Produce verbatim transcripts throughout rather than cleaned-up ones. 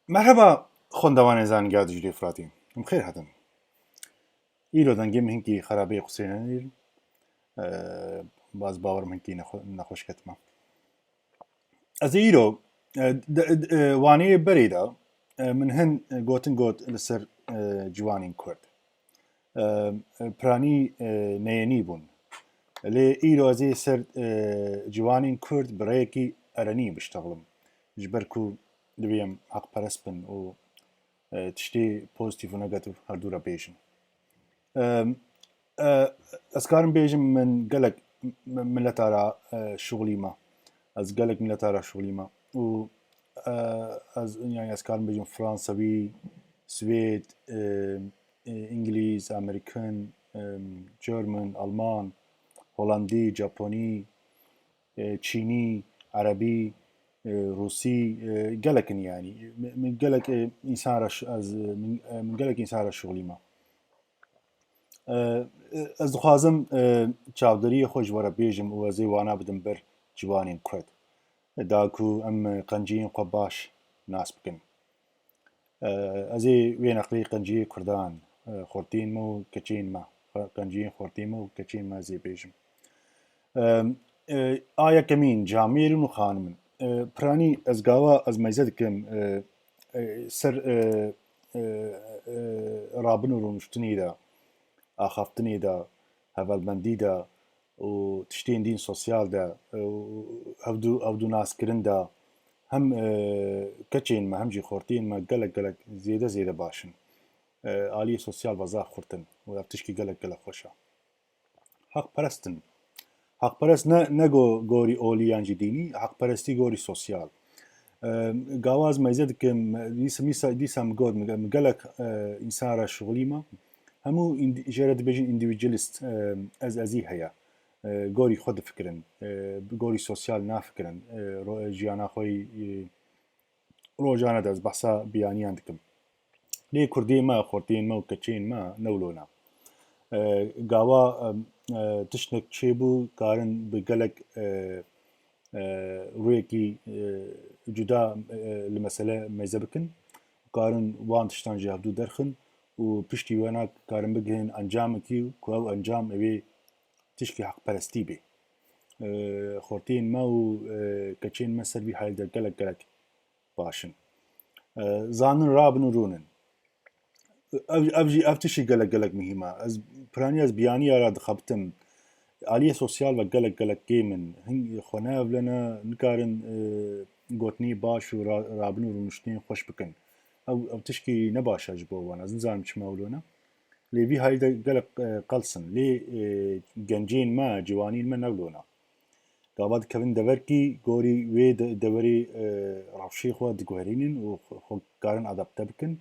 Merheba, xwendevanên Zanîngeha Diclê Firatî. Em xêr hatin. Îro dengê min hinkî xerabeyê qusê nenêrin. Ee, baz bawer min hinkî nexwe-, nexweş ketime. Ez ê îro, e, de, de, e, waneyê berê de, e, min hin gotin got li ser, e, ciwanên Kurd. E, e, piranî, e, neyenî bûn. Lê îro ez ê ser, e, ciwanên Kurd bi rêyekî erenî biştexlim. Ji ber ku divê em heqperest bin û, e, tiştê pozîtîf û negatîf her du re bêjin. Em, e, ez karim bêjim min gelek m-, mileta re, e, şixulîme. Ez gelek mileta re şixulîme. Û, e, ez, yani ez karim bêjim Fransewî, Swêd, e, e, Îngilîz, Amerîkan, e, German, Alman, Holandî, Japonî, e, Çînî, Erebî, e, Rûsî, e, gelek in yani. Min, min gelek, e, însan re ş-, ez, e, min, e, min gelek însan re şixulîme. E, e, ez dixwazim, e, çavderiyê xwe ji we re bêjim û ez ê wana bidim ber ciwanên Kurd. E, da ku em, e, qenciyên xwe baş nas bikin. E, ez ê wê neqlê qenciyê Kurdan, e, xortiyên me û keçên me, xwe-, qenciyên xortiyên me û keçên me ez ê bêjim. E, e, a yekemîn, camêr in û xanim in. E, piranî ez gava, ez meyze dikim, e, e, ser, e, e, e, rabin û rûniştinê de, axaftinê de, hevalbendî de û tiştên dîn sosyal de, e, û hevdû, hevdû naskirin de hem, e, keçên me hem jî xortiyên me gelek, gelek zêde, zêde baş in. E, aliyê sosyal ve zaf xurt in û ev tişkî gelek, gelek xweş e. Heqperest in. Heqperest ne, ne go-, gorî olî yan jî dînî, heqperestî gorî sosyal. E, gava ez meyze dikim, dîsa, dîsa, dîsa min got, min ge-, min gelek, e, însan re şixulîme. Hemû îndi-, jê re dibêjin individualist, e, ez ezî heye. E, gorî xwe difikirin, e, bi gorî sosyal nafikirin, e, ro-, jiyana xwe yî, e, rojane de ez behsa biyaniyan dikim. Lê kurdê me, xortiyên me û keçeyên me ne wilo ne. E, gava, e, e, tiştek çêbû, karin bi gelek, e, e, rûyekî, e, cuda, e, li mesele meyze bikin. Karin wan tiştan ji hevdû derxin û piştî wena karin bigihin encamekî ku ew encam ewê tişkî heqperestî bê. E, xortiyên me û, e, keçeyên me ser vî halî de gelek gelek baş in. E, zanin rabin û rûnin. Ev, ev jî, ev tişî gelek gelek muhîm e. Ez piranî ez biyaniya re dixebitim. Aliyê sosyal ve gelek gelek kêm in. Hin xwe ne evlene, nikarin, e, gotinê baş û ra-, rabin û rûniştinên xweş bikin. Ew, ew tişkî ne baş e ji bo wan. Ez nizanim çima wilo ne. Lê vî halî de gelek, e, qels in. Lê, e, gencên me, ciwanîn me ne wilo ne. Gava dikevin deverkî, gorî wê de-, deverê, e, rewşê xwe diguherînin û xwe, xwe karin adapte bikin.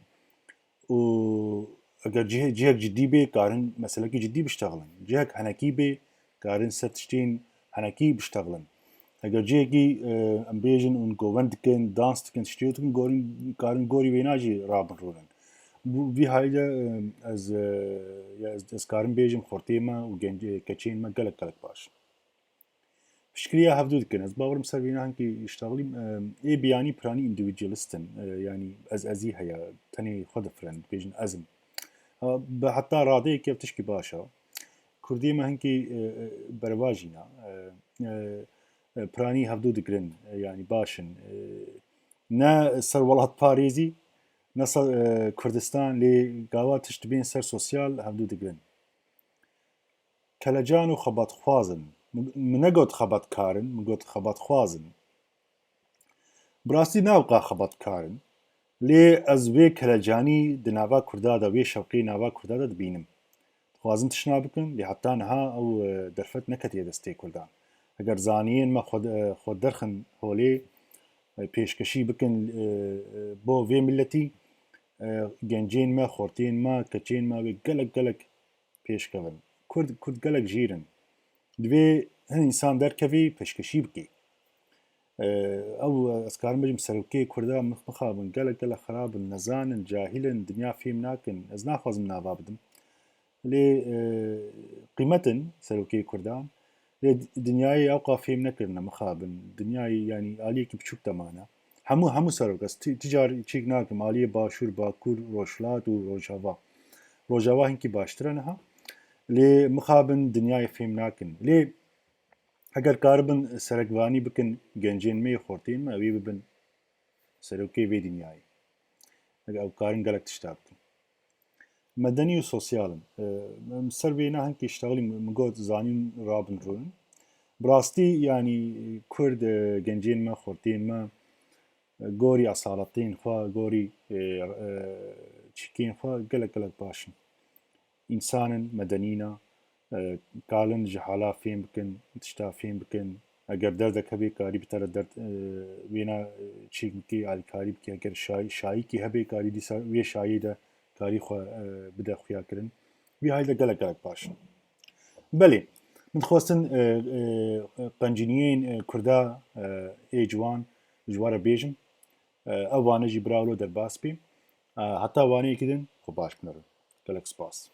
Û eger cihê-, cihek cidî bê, karin meselekî cidî biştexilin. Cihek henekî bê, karin ser tiştên henekî biştexilin. Eger cihekî, e, em bêjin hûn govend dikin, dans dikin, tiştê dikin, gorin, karin gorî wêna jî rabin rûnin. Bi vî halî de, e, ez, e, ya ez, ez karim bêjim xortê me û genc-, keçeyên me gelek gelek baş in. Piştgiriya hevdû dikin. Ez bawerim ser vîna hinkî iştexlîm. E, ê biyanî piranî individualist in. E, yanî ez ezî heye. Tenê xwe difirin. Dibêjin ez im. Ha, bi heta radeyekî ev tişkî baş e. Kurdiyê me hinkî, e, e, berevajî ne. E, e, e, piranî hevdû digirin. E, yanî baş in. E, ne ser welatparêzî, ne ser, e, Kurdistan, lê gava tişt dibên ser sosyal hevdû digirin. Kelecan û xebatxwaz in. Min, min negot xebatkar in, min got xebatxwaz in. Bi rastî ne ewqa xebatkar in. Lê ez vê kelecanî di nava Kurda de, vê şewqê nava Kurda de dibînim. Dixwazin tiştna bikin, lê heta niha ew, e, derfet neketiye destê Kurdan. Eger zaniyên me xwe, e, xwe derxin holê, e, pêşkeşî bikin, e, e, bo vê miletî, e, gencên me, xortiyên me, keçeyên me wê gelek, gelek pêşkevin. Kurd, Kurd gelek jîr in. Divê hin însan derkevî pêşkeşî bikî. Ee, ew, ez karim bêjim, serokê Kurda mix-, mixabin, gelek, gelek xerab in, nezan in, cahil in, dinya fêm nakin. Ez naxwazim nava bidim. Lê, e, qîmet in serokê Kurdan. Lê dinyayê ewqa fêm nekirine, mixabin. Dinyayê, yanî aliyekî biçûk de mane. Hemû, hemû serok, ez ti-, ti car çîk nakim, aliyê Başûr, Bakûr, Rojhilat û Rojava. Rojava hinkî baştir e niha. Lê mixabin dinyayê fêm nakin. Lê heger karibin serekvanî bikin gencên me yê xortiyên me, ew ê bibin serokê vê dinyayê. Heger ew karin gelek tişta bikin. Medenî û sosyal in. E, em ser vêna hinkî iştexilî min got zanîn rabin rûnin. Bi rastî, yanî, Kurd, e, gencên me, xortiyên me, e, gorî esaletên xwe, gorî, e, e, çîkên xwe gelek, gelek baş in. Însan in, medenî ne, e, kalin ji hala fêm bikin, tişta fêm bikin. Eger derdek hebe, karî bi te re derd, e, wêna, e, çîk bikî, alîkarî bikî. Eger şay-, şayîkî hebe, karî dîsa wê şayê de karî xwe, e, bide xuya kirin. Vî hal de gelek, gelek baş in. Belê, min dixwestin, e, e, qencîniyên, e, Kurda, e, ê ciwan ji we re bêjim. E, ev wane jî bira wilo derbas bî. E, heta waneyekî din, xwe baş binêrin. Gelek spas.